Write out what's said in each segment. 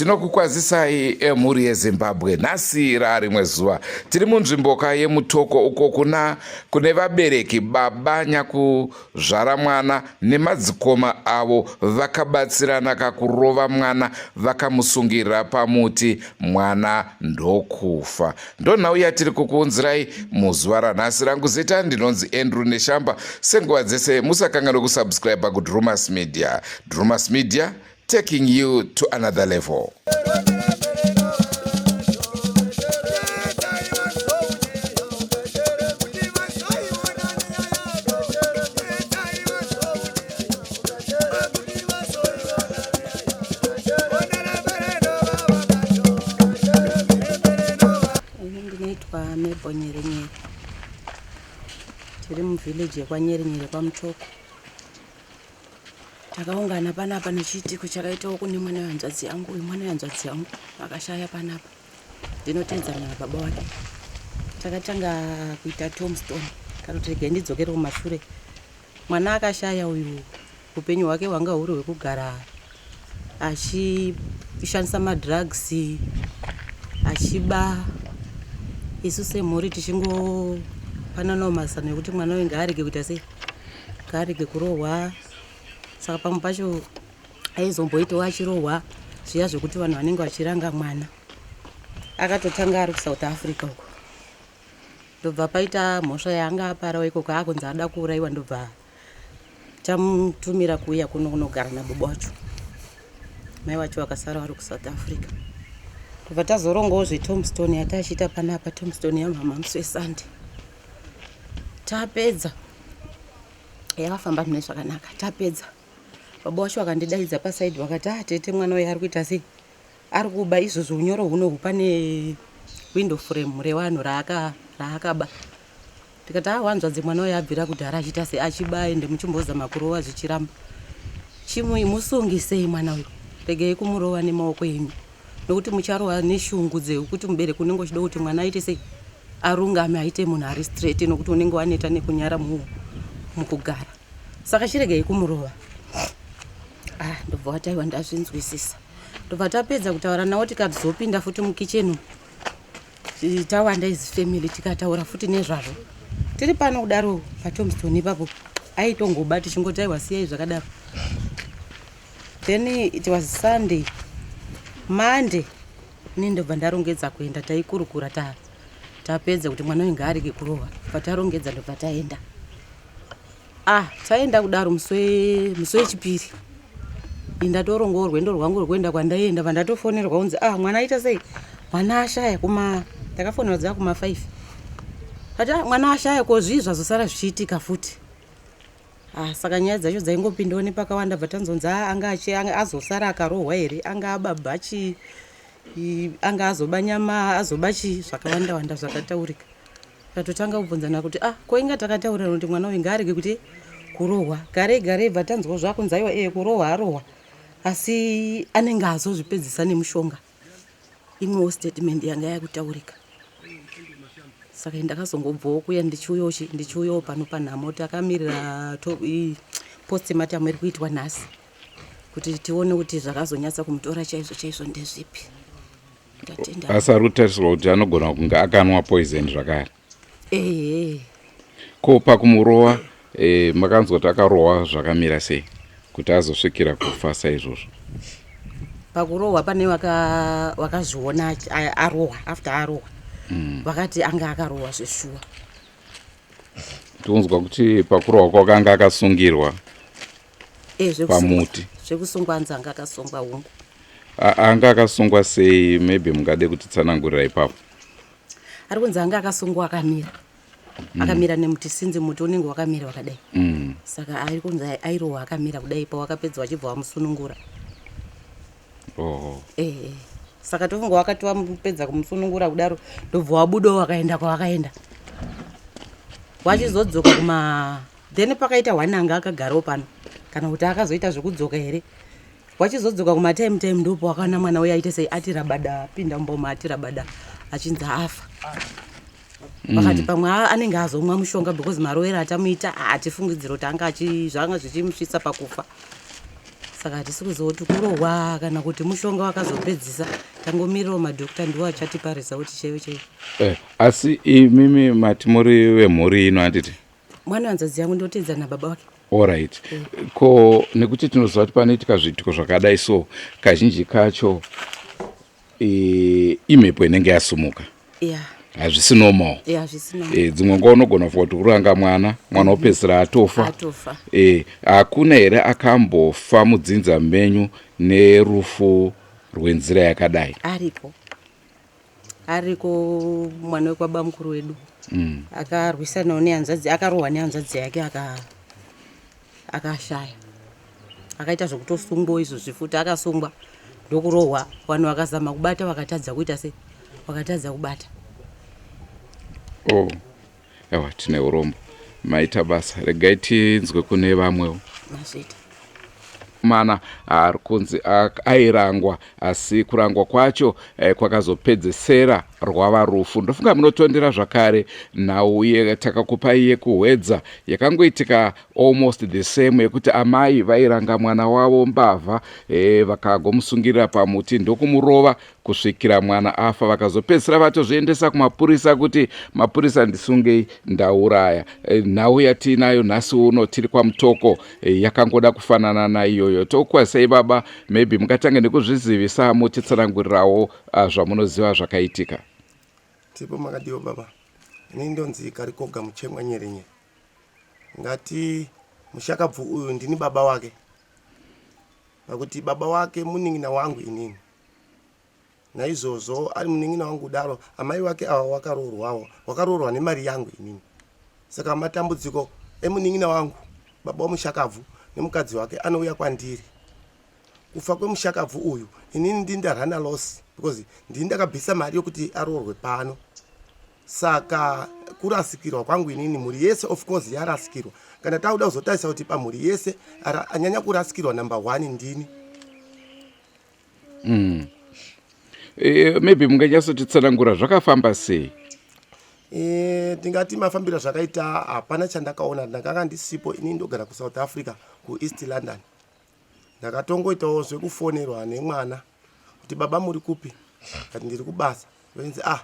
Tinokukwazisai emhuri yeZimbabwe. Nhasi rarimwe zuva tiri munzvimboka yeMutoko uko kuna kune vabereki baba nyakuzvara mwana nemadzikoma avo vakabatsirana kakurova mwana vakamusungirira pamuti mwana ndokufa. Ndonhau yatiri kukuunzirai muzuva ranhasi. Rangu zita ndinonzi Andrew Neshamba. Senguva dzese musakanganwe kusubscribe kuDrumas Media. Drumas Media taking you to another level. Ini ndinoitwa Mebo Nyerenyere. Tiri muvillage yekwaNyerenyere kwaMutoko. Takaungana panapa nechiitiko chakaitawo kune mwana wehanzvadzi yangu. Uyu mwana wehanzvadzi yangu akashaya panapa. Ndinotedzana nababa wake. Takatanga kuita tombstone. Kana kuti regai ndidzokere kumashure. Mwana akashaya uyu upenyu hwake hwanga huri hwekugara achishandisa madrugs achiba isu semhuri tichingopananawo mazano ekuti mwana uyu ngaarege kuita sei ngaarege kurohwa saka pamwe pacho aizomboitawo achirohwa zviya zvekuti vanhu vanenge vachiranga mwana akatotanga ari kusouth africa uko ndobva paita mhosva yaanga aparawo ikoko akunzi ada kuurayiwa ndobva tamutumira kuuya kuno kunogara nababa wacho mai wacho vakasara vari kusouth africa ndobva tazorongawo zvetombstone yatachiita panapa tombstone yamhamha musi wesunday tapedza yakafamba mune zvakanaka tapedza baba wacho vakandidaidza pasaidi vakati ah tete mwana uyo ari kuita sei ari kuba izvozvo unyoro hunohu pane window frame revanhu raakaba ndikati ah wanzvadzi mwana uyo abvira kudhara achiita se achiba ende muchimbozama kurova zvichiramba chimwe musungisei mwana uyu regei kumurova nemaoko enyu nokuti mucharova neshungu dzekuti mubereki unenge uchida kuti mwana aite sei arungame aite munhu ari straight nokuti unenge waneta nekunyara mukugara saka chiregei kumurova ah ndobva wataiwa ndazvinzwisisa ndobva tapedza kutaura nawo tikazopinda futi mukicheni tawanda izi family tikataura futi nezvazvo tiri pano kudaro patombstone ipapo aitongoba tichingoti aiwa siyai zvakadaro then it was sunday monday ini ndobva ndarongedza kuenda taikurukura ta tapedza kuti mwana uyu ngaarege kurohwa bva tarongedza ndobva taenda Ah, taenda kudaro musi wechipiri ndatorongawo rwendo rwangu rwekuenda kwandaienda vandatofonerwa kunzi ah mwana aita sei mwana ashaya kuma ndakafonerwa dzaa kuma 5 ati ah, mwana ashaya ko zvii zvazosara zvichiitika futi ah, saka nyaya dzacho dzaingopindawo nepakawanda bva tanzonzi ah, anga azosara akarohwa here anga aba bhachi anga azoba nyama azoba chii zvakawanda wanda zvakataurika Tatotanga kubvunzana kuti ah ko inga takataurirana kuti mwana uyu ngaarege kuti kurohwa. Garei garei bva tanzwa zvakunzi aiwa ee kurohwa arohwa asi anenge azozvipedzisa nemushonga. Imwewo statement yanga yakutaurika. Saka ndakazongobvawo kuya ndichiuyawo chi ndichiuyawo pano panhamo takamirira postmortem iri kuitwa nhasi kuti tione kuti zvakazonyatsa kumutora chaizvo chaizvo ndezvipi. Asi ari kutarisirwa kuti anogona kunge akanwa poison zvakare. Ehe. Ko pakumurova e, makanzwa kuti akarohwa zvakamira sei kuti azosvikira kufa saizvozvo? Pakurohwa pane wakazviona arohwa after arohwa mm. Vakati anga akarohwa zveshuwa. Tikunzwa kuti pakurohwa kwakanga akasungirwa Eh, pamuti zvekusungwa anzi anga akasungwa hungu anga akasungwa sei maybe mungade kutitsanangurira ipapo ari kunzi anga akasungwa akamira mm. akamira nemuti sinzi muti unenge wakamira wakadai mm. saka ari kunzi airohwa akamira kudai pawakapedza wachibva wamusunungura oh. eh, eh. saka tofunga wakati wamupedza kumusunungura kudaro ndobva wabudawo wakaenda kwawakaenda wachizodzoka kuma Then pakaita one anga akagarawo pano kana kuti akazoita zvekudzoka here wachizodzoka kumatime time ndopo wakaona mwana uye aite sei ati rabada apinda mboma ati rabada achinzi afa vakati pamwe anenge azomwa mushonga because marovero atamuita hatifungidziro kuti anga zvanga zvichimusvitsa pakufa. Saka hatisi kuziva kuti kurohwa kana kuti mushonga wakazopedzisa. Tangomirirawo madhokta ndiwo achatipa result chaiyo chaiyo. Eh, asi imimi mati muri vemhuri ino handiti? Mwana wehanzvadzi yangu ndotedza nababa wake. Alright. Ko nekuti tinoziva kuti panoitika zviitiko zvakadai so kazhinji kacho e, imhepo inenge yasumuka. Yeah. Hazvisi normal. Yeah, hazvisi normal. E, dzimwe nguva unogona kufunga kuti kuranga mwana, mwana opedzisira atofa. Atofa. E, hakuna here akambofa mudzinza menyu nerufu rwenzira yakadai? Ariko. Ariko mwana wekwabamukuru wedu. Akarwisanawo nehanzvadzi, akarohwa nehanzvadzi yake aka akashaya. Akaita zvekutosungwa izvozvi futi akasungwa ndokurohwa. Vanhu vakazama kubata vakatadza kuita sei? Vakatadza kubata. Oh. Ewa tine urombo. Maita basa. Regai tinzwe kune vamwewo. Mazvita. Mana ari kunzi airangwa asi kurangwa kwacho eh, kwakazopedzesera rwava rufu. Ndofunga munotondera zvakare nhau yatakakupai yekuhwedza yakangoitika almost the same yekuti amai vairanga mwana wavo mbavha eh, vakagomusungirira pamuti ndokumurova kusvikira mwana afa vakazopedzisira vatozviendesa kumapurisa kuti mapurisa ndisungei ndauraya. E, nhau yatiinayo nhasi uno tiri kwaMutoko e, yakangoda kufanana naiyoyo. Tokukwazisai baba, maybe mungatange nekuzvizivisa mutitsanangurirawo zvamunoziva zvakaitika. Tipo makadiwa baba. Ini ndonzi Karikoga Muchemwa Nyerenye. Ngati mushakabvu uyu ndini baba wake. Pakuti baba wake munin'ina wangu inini. Naizvozvo ari munin'ina wangu kudaro amai wake ava wakaroorwawo wakaroorwa nemari yangu inini. Saka matambudziko emunin'ina wangu baba wamushakabvu nemukadzi wake anouya kwandiri. Kufa kwemushakabvu uyu inini ndini ndarana loss because ndini ndakabvisa mari yokuti aroorwe pano. Saka kurasikirwa kwangu inini mhuri yese of course yarasikirwa. Kana takuda kuzotarisa kuti pamhuri yese anyanya kurasikirwa number one ndini. E, maybe munganyatsotitsanangura zvakafamba sei? E, tingati mafambiro zvakaita hapana chandakaona ndakanga ndisipo ini ndogara kuSouth Africa kuEast London. Ndakatongoitawo zvekufonerwa nemwana kuti baba muri kupi kati ndiri kubasa venzi ah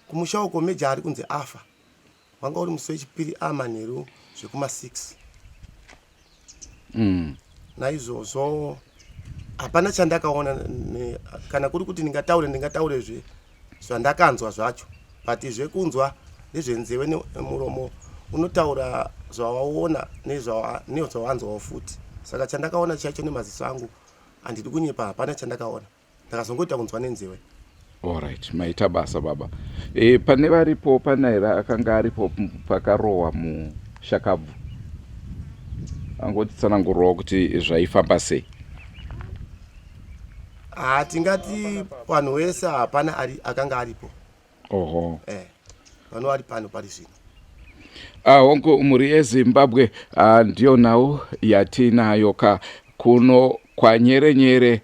kumusha uko meja ari kunzi afa wanga uri musi wechipiri amanheru zvekuma 6 Naizvozvo hapana chandakaona kana kuri kuti ndingataure ndingataure zve zvandakanzwa zvacho but zvekunzwa ndezvenzeve nemuromo unotaura zvawaona nezvawanzwawo futi saka chandakaona chaicho nemaziso angu handidi kunyepa hapana chandakaona ndakazongoita kunzwa nenzeve. Alright, maita basa baba. E, pane varipo pana here akanga aripo pakarohwa mushakabvu angotitsanangurirawo kuti zvaifamba sei? Ha, tingati vanhu wese hapana ari akanga aripo. Oho. Eh, vanhu vari pano pari zvino. Ah, hongu mhuri yeZimbabwe ah, ndiyo nhau yatinayo ka kuno kwaNyerenyere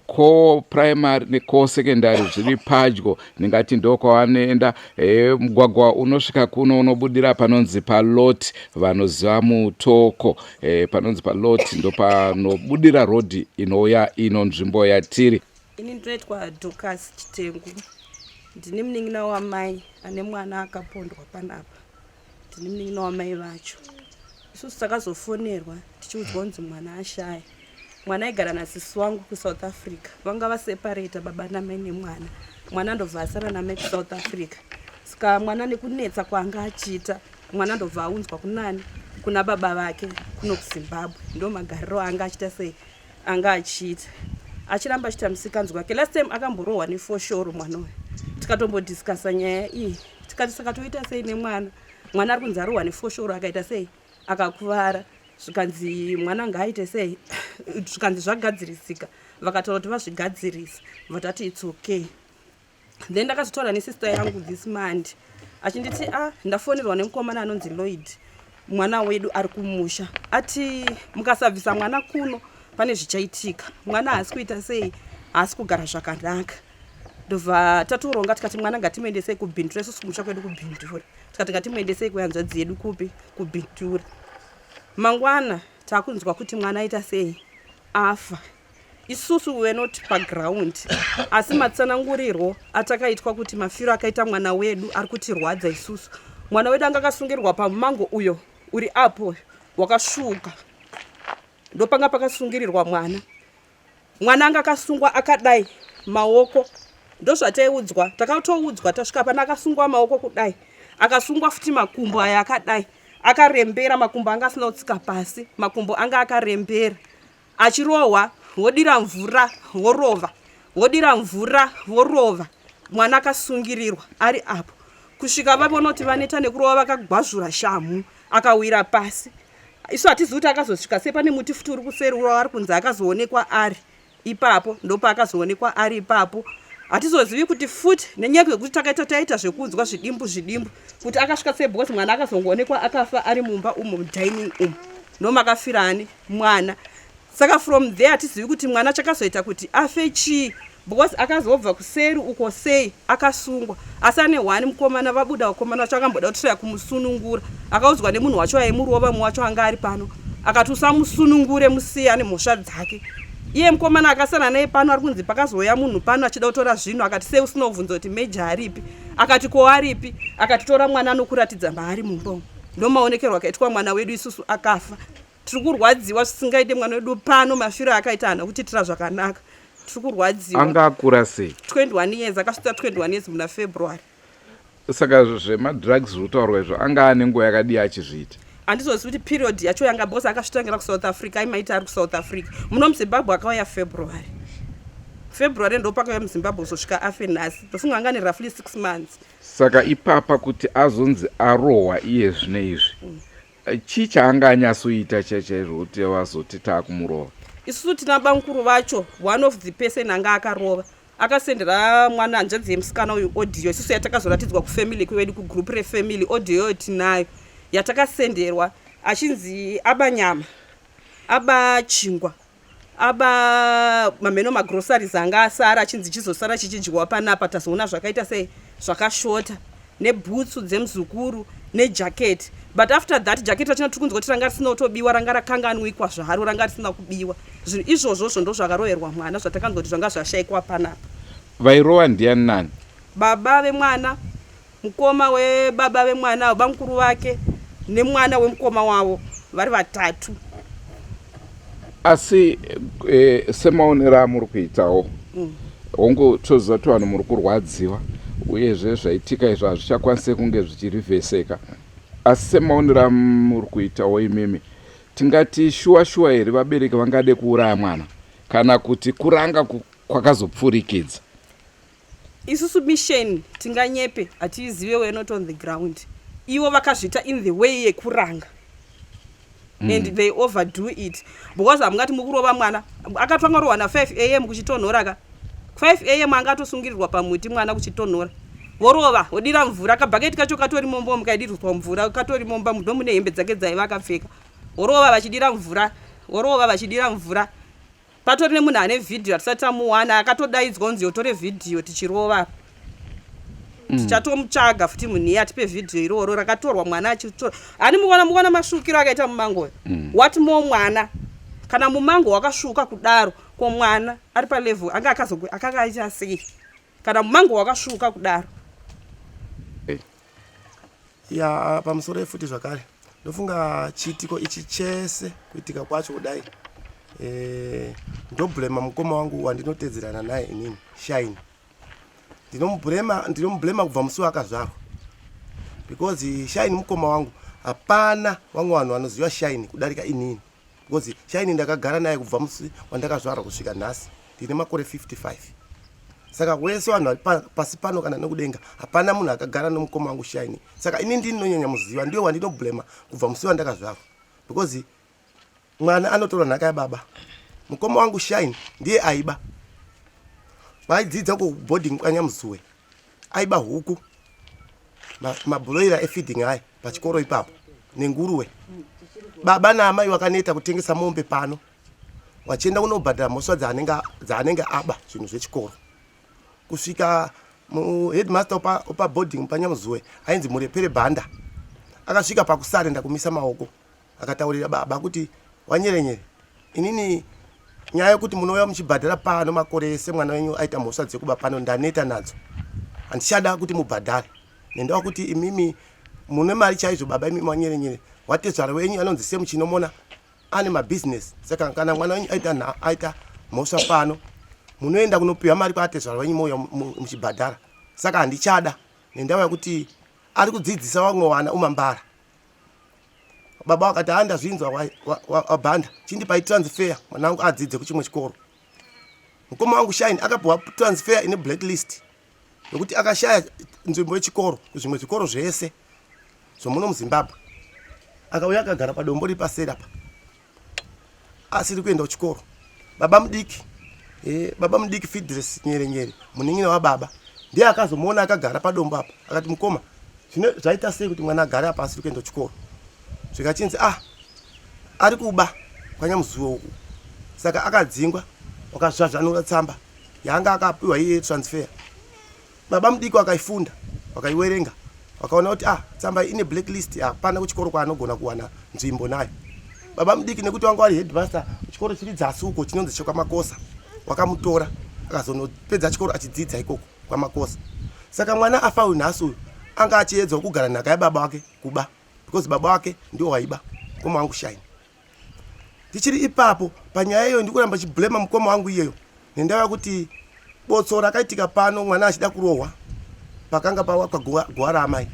ko primary neko secondary zviri padyo ndingati ndokwavanoenda e, mugwagwa unosvika kuno unobudira panonzi palot vanoziva mutoko e, panonzi palot ndopanobudira rodhi inouya ino nzvimbo yatiri. Ini ndinoitwa Dorcas Chitengu. Ndini munin'ina wamai ane mwana akapondwa panapa. Ndini munin'ina wamai vacho. Isusu takazofonerwa tichiudzwa kunzi mwana ashaya. Mwana aigara nasisi wangu kuSouth Africa. Vanga vaseparata baba namai nemwana. Mwana ndobva asara namai kuSouth Africa. Saka mwana nekunetsa kwaanga achiita, mwana ndobva aunzwa kunani? Kuna baba vake kuno kuZimbabwe. Ndomagariro aanga achiita sei? Anga achiita achiramba achiita musikanzwa wake. Last time akamborohwa nefoshoro mwana uyu, tikatombodiscussa nyaya iyi tikati saka toita sei nemwana, mwana ari kunzi arohwa nefoshoro akaita sei akakuvara, zvikanzi mwana ngaaite sei, zvikanzi zvagadzirisika, vakataura kuti vazvigadzirisa, vatati it's okay. Then ndakazotaura nesister yangu this month achinditi ah, ndafonerwa nemukomana anonzi Lloyd, mwana wedu ari kumusha, ati mukasabvisa mwana kuno pane zvichaitika, mwana haasi kuita sei, haasi kugara zvakanaka. Ndobva tatoronga tikati mwana ngatimuendesei kuBindura, isusu kumusha kwedu kuBindura, tikati ngatimuendesei kuhanzvadzi yedu kupi, kuBindura. Mangwana takunzwa kuti mwana aita sei, afa. Isusu we not paground asi matsanangurirwo atakaitwa kuti mafiro akaita mwana wedu ari kutirwadza isusu. Mwana wedu anga akasungirwa pamumango uyo uri apo wakasvuuka, ndopanga pakasungirirwa mwana. Mwana anga akasungwa akadai maoko, ndozvataiudzwa. Takatoudzwa tasvika pana akasungwa maoko kudai, akasungwa futi makumbo aya akadai akarembera. Makumbo anga asina kutsika pasi, makumbo anga akarembera, achirohwa, wodira mvura worova, wodira mvura worova. Mwana akasungirirwa ari apo kusvika vavona kuti vaneta nekurova, vakagwazvura shamhu, akawira pasi. Isu hatizivi kuti akazosvika sei pane muti futi uri kuseri uri ari kunzi akazoonekwa ari ipapo. Ndopaakazoonekwa ari ipapo. Hatizozivi kuti futi nenyaya yekuti takaita taita zvekunzwa zvidimbu zvidimbu kuti akasvika sei, because mwana akazongoonekwa akafa ari mumba umo, mudining umo, ndomakafirani mwana. Saka from there hatizivi kuti mwana chakazoita kuti afe chii, because akazobva kuseri uko sei akasungwa. Asi ane one mukomana, vabuda vakomana vacho, akamboda kutraya kumusunungura, akaudzwa nemunhu wacho aimurova mumwe wacho anga ari pano, akati usamusunungure, musiye, ane mhosva dzake. Iye mukomana akasara naye pano ari kunzi pakazouya munhu pano achida kutora zvinhu, akati sei usina kubvunza kuti meja aripi? Akati ko aripi? Akati tora mwana anokuratidza maari mumba umu. Ndomaonekerwo akaitwa mwana wedu isusu akafa. Tiri kurwadziwa zvisingaite. Mwana wedu pano mafiro akaita hana kutiitira zvakanaka. Tiri kurwadziwa. Anga akura sei? 21 years, akasvitsa 21 years muna February. Saka zvemadrugs zviri kutaurwa izvo, anga ane nguva yakadii achizviita? Handizozivi kuti period yacho yanga, because akazvitangira kuSouth Africa, aimaita ari kuSouth Africa. Muno muZimbabwe akauya February, February ndopakauya muZimbabwe kuzosvika afe nhasi. Ndofunga anga neroughly 6 months. Saka ipapa kuti azonzi arohwa iye zvino izvi, chii chaanga anyatsoita chaizvo kuti vazoti taakumurova? Isusu tina bamukuru vacho, one of the person anga akarova, akasendera mwana, hanzvadzi yemusikana uyu, audio isusu yatakazoratidzwa kufamily kwedu, kugroup refamily. Audio iyoyo tinayo yatakasenderwa, achinzi aba nyama, aba chingwa, aba mamheno magroceries anga asara, achinzi chizosara chichidyiwa panapa, tazoona zvakaita sei, zvakashota, nebhutsu dzemuzukuru nejaketi. But after that, jaketi rachina tiri kunzwa kuti ranga risina kutobiwa, ranga rakanganwikwa zvaro, ranga risina kubiwa. Zvinhu izvozvozvo ndo zvakaroverwa mwana, zvatakanzwa kuti zvanga zvashayikwa panapa. Vairova ndiani nani? Baba vemwana, mukoma webaba vemwana, bamukuru vake nemwana wemukoma wavo, vari vatatu. Asi semaonero amuri kuitawo, hongu toziva kuti vanhu muri kurwadziwa, uyezve zvaitika izvo hazvichakwanisi kunge zvichirivheseka, asi semaonero amuri kuitawo imimi, tingati shuwa shuwa here vabereki vangade kuuraya mwana, kana kuti kuranga kwakazopfurikidza? Isusu mission tinganyepe, hatiizive, we not on the ground. Ivo vakazviita in the way yekuranga and they overdo it, because hamungati mukurova mwana akatanga rohwa na5 am kuchitonhora ka. 5 am anga atosungirirwa pamuti mwana kuchitonhora, vorova, vodira mvura, kabhaketi kacho katori mombo, mukaidirwa mvura katori momba, ndo mune hembe dzake dzaiva akapfeka, vorova vachidira mvura, vorova vachidira mvura. Patori nemunhu ane vhidhiyo, hatisati tamuwana, akatodaidzwa kunzi yotore vhidhiyo tichirova. Tichatomutsvaga futi munhu iye atipe vhidhiyo iroro rakatorwa mwana achitora. Hani mukuona, mukuona masvukiro akaita mumango? What more mwana? Kana mumango wakasvuka kudaro, ko mwana ari palevel anga akanga aita sei kana mumango wakasvuka kudaro? Ya, pamusoro efuti zvakare, ndofunga chiitiko ichi chese kuitika kwacho kudai, ndoblema mukoma wangu wandinotedzerana naye inini, Shine. Ndinomublema, ndinomublema kubva musi waakazvarwa, because Shine mukoma wangu. Hapana vamwe vanhu vanoziva Shine kudarika inini, because Shine ndakagara naye kubva musi wandakazvarwa kusvika nhasi ndine makore 55. Saka wese vanhu vari pasi pano kana nekudenga, hapana munhu akagara nomukoma wangu Shine. Saka ini ndini ndinonyanya muziva, ndiye wandinoblema kubva musi wandakazvarwa, because mwana anotora nhaka yababa. Mukoma wangu Shine ndiye aiba. Vaidzidza kuboarding kwaNyamuzuwe, aiba huku, mabroiler efeeding aya pachikoro ipapo nenguruwe. Baba naamai vakaneta kutengesa mombe pano, vachienda kunobhadhara mhosva dzaanenge aba zvinhu zvechikoro, kusvika muheadmaster wepaboarding paNyamuzuwe ainzi Murepere Bhanda akasvika pakusarenda kumisa maoko, akataurira baba kuti, "Wanyerenyere, inini Nyaya yekuti munouya muchibhadhara pano makore ese mwana wenyu aita mhosva dzekuba pano ndaneta nadzo. Handichada kuti mubhadhare. Nendawa kuti imimi mune mari chaizvo baba imimi wanyerenyere. Watezvara wenyu anonzi Sam Chinomona ane mabusiness saka kana mwana wenyu aita aita mhosva pano munoenda kunopiwa mari kwaatezvara wenyu mouya muchibhadhara. Saka handichada nendawa yekuti ari kudzidzisa vamwe vana umambara. Baba vakati haa ndazvinzwa wabhanda chindipai transfer mwana wangu adzidze kuchimwe chikoro. Mukoma wangu Shine akapiwa transfer ine blacklist yokuti akashaya nzvimbo yechikoro kuzvimwe zvikoro zvese zvomuno muZimbabwe. Akauya akagara padombo riri paseri apa asiri kuenda kuchikoro. Baba mudiki eh, baba mudiki Fidres Nyerenyere munin'ina wababa ndiye akazomuona akagara padombo apa akati mukoma zvino zvaita sei kuti mwana agare apa asiri kuenda kuchikoro zvikachinzi ah ari kuba kwanyamuzuwo uku saka akadzingwa wakazvazvanura tsamba yaanga akapiwa iye transfer Baba mudiki wakaifunda wakaiwerenga wakaona kuti ah tsamba ine blacklist hapana kuchikoro kwaanogona kuwana nzvimbo nayo. Baba mudiki nekuti wanga wari headmaster chikoro chiri dzasi uko chinonzi chekwamakosa wakamutora akazonopedza chikoro achidzidza ikoko kwamakosa. Saka mwana afa uyu nhasi uyu anga achiedzawo kugara nhaka yababa wake kuba because baba wake ndiwo waiba mukoma wangu Shine. Ndichiri ipapo panyaya iyoyo ndikuramba chiblema mukoma wangu iyeyo nendava yekuti botso rakaitika pano mwana achida kurohwa pakanga pawakwa guva raamai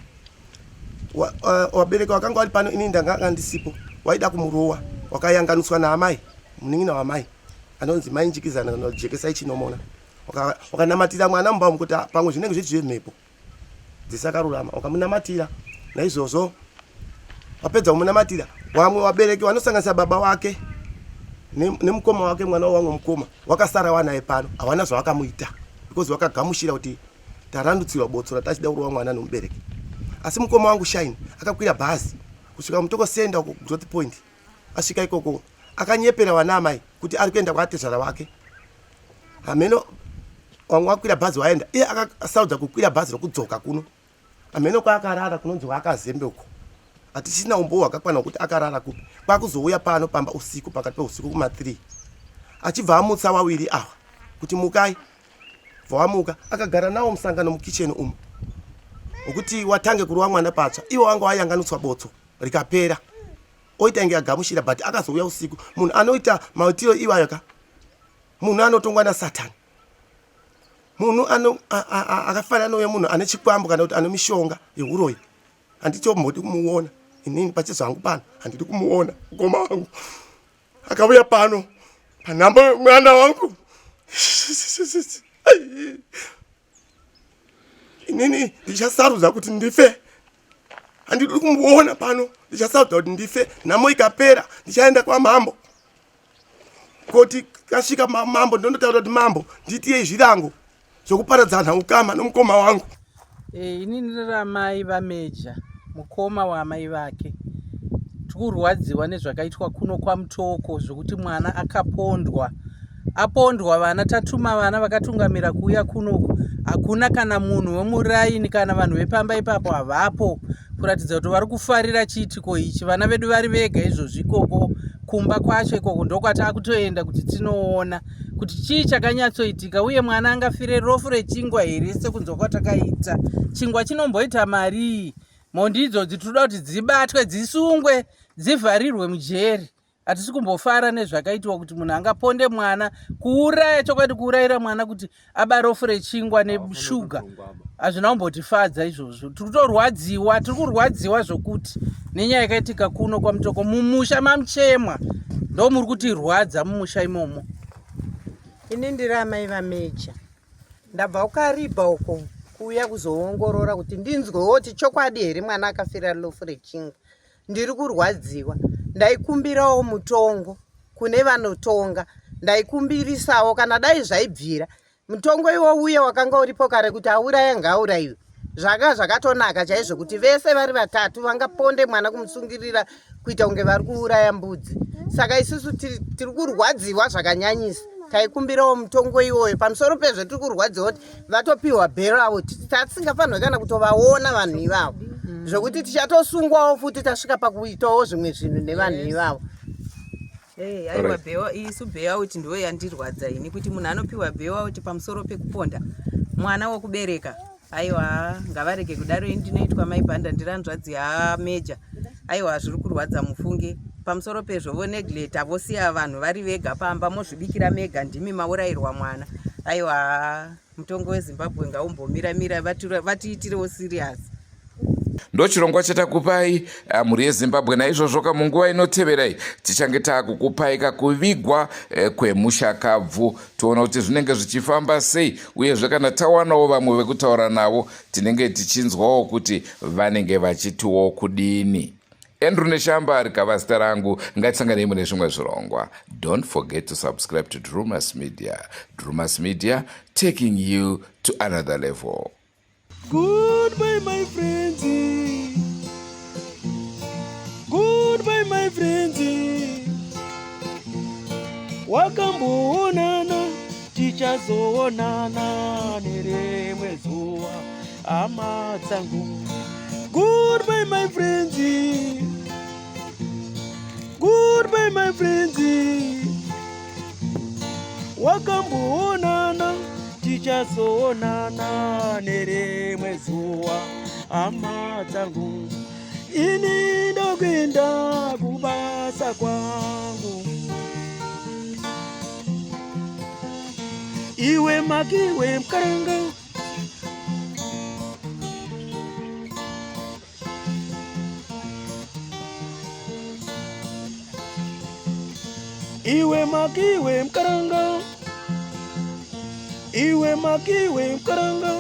wabereki wakanga wari pano ini ndanga ndisipo waida kumurowa wakayanganiswa naamai munin'ina wamai anonzi mai njikizana kana jekesai chinomona wakanamatira mwana mumba umu kuti ah, pamwe zvinenge zviti zvemhepo dzisakarurama wakamunamatira naizvozvo wapedza kumunamatira wamwe wabereki wanosanganisa baba wake nemukoma wake mwana wawamwe mukoma wakasara wanaye pano hawana zvawakamuita because wakagamushira kuti tarandutsirwa botso ratachida kurova mwana nomubereki asi mukoma wangu shine akakwira bhazi kusvika mutoko senda uko growth point asvika ikoko akanyepera wana amai kuti ari kuenda kwaatezvara wake hameno wanga wakwira bhazi waenda iye akasarudza kukwira bhazi rokudzoka kuno hameno kwaakarara kunonzi waakazembe uko hatichisina umbowo hwakakwana hwekuti akarara kupi kwakuzouya pano pamba usiku pakati peusiku kuma3 achibva amutsa wawiri awa kuti mukai bva wamuka akagara nawo musangano mukicheni umu wekuti watange kurova mwana patsva iwo wanga wayanganutswa botso rikapera oita inge agamushira but akazouya usiku munhu anoita maitiro iwayo ka munhu anotongwa nasatani munhu akafanana nouya munhu ane chikwambo kana kuti ane mishonga yeuroyi handitombodi kumuona inini pachizvangu pano handidi kumuona mukoma wangu akauya pano panhambo mwana wangu inini ndichasarudza kuti ndife handidi kumuona pano ndichasarudza kuti ndife nhamo ikapera ndichaenda kwamambo koti kasvika mambo ndondotaura kuti mambo ndiitiyei zvirango zvokuparadzana ukama nomukoma wangu e, ini ndiri amai vameja mukoma waamai vake tikurwadziwa nezvakaitwa kuno kwamutoko zvokuti mwana akapondwa apondwa vana tatuma vana vakatungamira kuuya kunoku hakuna kana munhu wemuraini kana vanhu vepamba ipapo havapo kuratidza kuti vari kufarira chiitiko ichi vana vedu vari vega izvozvi ikoko kumba kwacho ikoko ndokwatakutoenda kuti tinoona kuti chii chakanyatsoitika uye mwana angafire rofu rechingwa here sekunzwa kwatakaita chingwa chinomboita marii mhondi idzodzi tinoda kuti dzibatwe dzisungwe dzivharirwe mujeri hatisi kumbofara nezvakaitwa kuti munhu angaponde mwana kuuraya chokwadi kuurayira mwana kuti abarofu rechingwa neshuga hazvina kumbotifadza izvozvo tiri kutorwadziwa tiri kurwadziwa zvokuti nenyaya yakaitika kuno kwamutoko mumusha mamuchemwa ndo muri kutirwadza mumusha imomo ini ndiri amai vameja ndabva kukaribha uko kuuya kuzoongorora kuti ndinzwewo kuti chokwadi here mwana akafira lofu rechingwa Ndiri kurwadziwa. Ndaikumbirawo mutongo kune vanotonga. Ndaikumbirisawo kana dai zvaibvira mutongo iwo uye wakanga uripo kare kuti auraya ngaaurayiwe. Zvanga zvakatonaka chaizvo kuti vese vari vatatu vangaponde mwana kumusungirira kuita kunge vari kuuraya mbudzi. Saka isusu tiri kurwadziwa zvakanyanyisa. Taikumbirawo mutongo iwoyo. Pamusoro pezvo tiri kurwadziwa kuti vatopiwa bail out tatisingafanirwe kana kutovaona vanhu ivavo mm. zvokuti tichatosungwawo futi tasvika pakuitawo zvimwe zvinhu nevanhu ivavo. Hey, aiwa bewa isu bailout ndiyo yandirwadza ini kuti munhu anopiwa bailout pamusoro pekuponda mwana wokubereka. Aiwa ngavarege kudaro, ini ndinoitwa Mai Bhanda, ndiri hanzvadzi yaMeja. Aiwa zviri kurwadza mufunge. Pamusoro pezvo vonegleta vosiya vanhu vari vega pamba, mozvibikira mega, ndimi maurayirwa mwana. Aiwa mutongo weZimbabwe ngaumbomira mira, vatiitirewo serious. Ndochirongwa chatakupai mhuri yeZimbabwe. Naizvozvo ka munguva inoteverai tichange taakukupai kakuvigwa kwemushakabvu, toona kuti zvinenge zvichifamba sei, uyezve kana tawanawo vamwe vekutaura navo tinenge tichinzwawo kuti vanenge vachitiwo kudini. Andrew Neshamba rikava zita rangu. Ngatisanganei mune zvimwe zvirongwa. Don't forget to subscribe to Drumas Media. Drumas Media, taking you to another level. Goodbye, my friends. Goodbye, my friends. Wakamboonana, tichazoonana nerimwe zuva, hama dzangu. Goodbye, my friends. Goodbye, my friends. Wakamboonana, tichazoonana nerimwe zuva, hama dzangu. Ini ndokuenda kubasa kwangu. Iwe makiwe mukaranga. Iwe makiwe mukaranga. Iwe makiwe mukaranga.